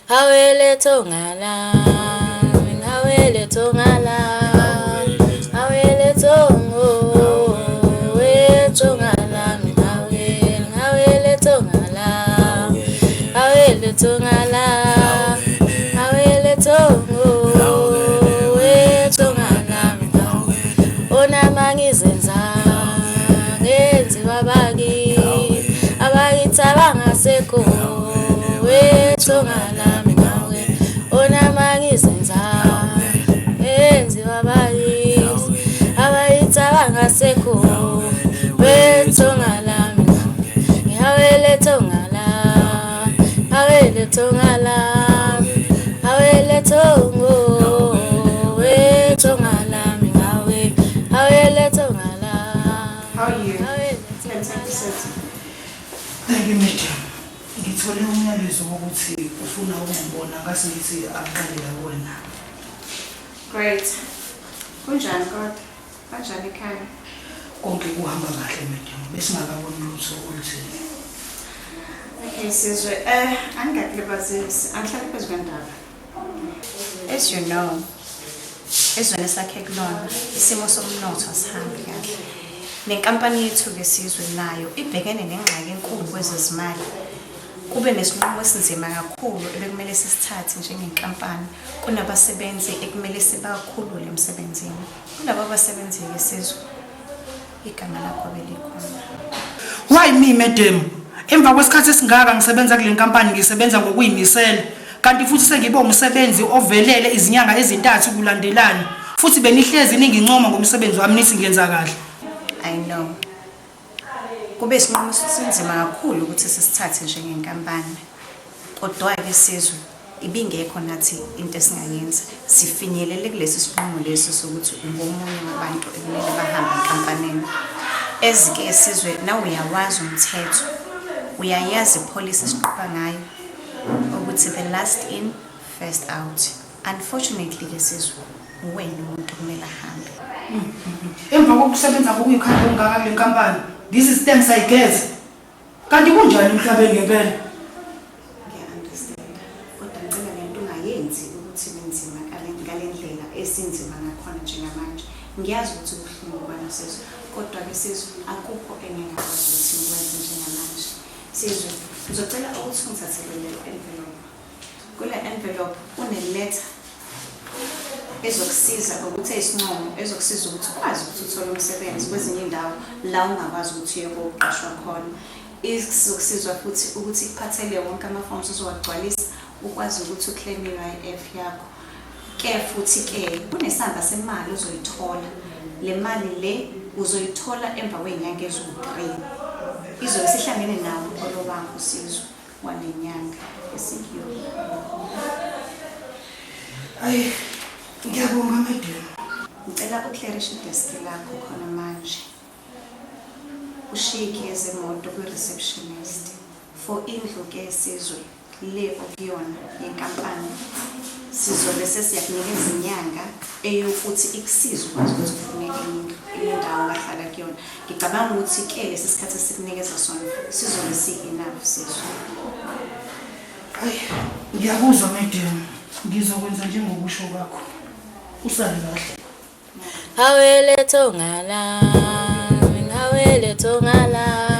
Hawele thongala, hawele thongala, hawele thongo, we thongala, hawele, hawele thongala, hawele thongala, hawele thongo, we thongala, onama ngizenza ngenziwa baki abakithi abangasekho wethonga lami ngawe onama ngizenza ngenziwa bakithi abakithi abangasekho wethonga lami ngihawele thonga la hawele thonga la hawele thongo wethonga lami ngawe hawele thonga la. How are you? Hawele. Can take a seat. Thank you, madam. Ngithole umyalezo wokuthi ufuna ukungibona ngase ngithi angiqale la kuwena. Great. Kunjani kodwa? Kanjani ekhaya? Konke kuhamba kahle, madam. Besingakaboni lutho oluthile. Okay, Sizwe, angingakulibazisi, angihlali phezu kwendaba. As you know, ezweni esakhe kulona, isimo somnotho asihambi kahle. Nenkampani yethu-ke Sizwe nayo ibhekene nengxaki enkulu kwezezimali. Kube nesinqumo esinzima kakhulu ebekumele sisithathe njengenkampani. Kunabasebenzi ekumele sibakhulule emsebenzini. Kulabo basebenzi-ke Sizwe, igama lakho belikhona. Why me, madam? Emva kwesikhathi esingaka ngisebenza kule nkampani, ngisebenza ngokuyimisela. Kanti futhi sengibe umsebenzi ovelele izinyanga ezintathu kulandelana. Futhi benihlezi ningincoma ngomsebenzi wami, nithi ngiyenza kahle. I know. Kube isinqumo esinzima kakhulu ukuthi sisithathe njengenkampani. Kodwa-ke Sizwe, ibingekho nathi into esingayenza. Sifinyelele kulesi sinqumo lesi sokuthi ungomunye wabantu ekumele bahambe enkampanini. As-ke Sizwe, nawe uyawazi umthetho. Uyayazi i-policy esiqhuba ngayo ukuthi the last in, first out. Unfortunately-ke Sizwe, uwena umuntu okumele ahambe. Emva kokusebenza ngokuyikhanda okungaka kule nkampani, this is thanks I get. Kanti kunjani emhlabeni ngempela? Ngiya-understand. Kodwa ngicela le nto ungayenzi ukuthi ibe nzima ngale ndlela esinzima ngakhona njengamanje. Ngiyazi ukuthi kubuhlungu kubana Sizwe, kodwa-ke Sizwe, akukho engingakwazi ukuthi ngikwenze njengamanje. Sizwe, ngizocela ukuthi ungithathele le envelope. Kule envelope kune-letter ezokusiza ukuthi eyisincomo ezokusiza ukuthi ukwazi ukuthi uthole umsebenzi kwezinye iy'ndawo la ungakwazi ukuthi uye koqashwa khona. Izokusizwa futhi ukuthi ikuphathele wonke ama-forms ozowagcwalisa ukwazi ukuthi u-claim i-UIF yakho. Ke futhi-ke kunesamba semali ozoyithola. Le mali le uzoyithola emva kwey'nyanga eziwu-3. Izobe isihlangene nawo umholo wakho Sizwe wale nyanga esikuyona. Ayi, ngiyabonga, madam. Ngicela u-clearishe i-desk lakho khona manje. Ushiye ikhiye zemoto kwi-receptionist. For indlu-ke Sizwe, le okuyona yenkampani, sizobe sesiyakunikeza inyanga eyokuthi ikusize ukwazi ukuthi ufune enye indlu, enye indawo ongahlala kuyona. Ngicabanga ukuthi-ke lesi sikhathi esikunikeza sona sizobe si-enough, Sizwe. Ayi, ngiyakuzwa, madam. Ngizokwenza njengokusho kwakho. Usale kahle. Hawele thongala, hawele thongala.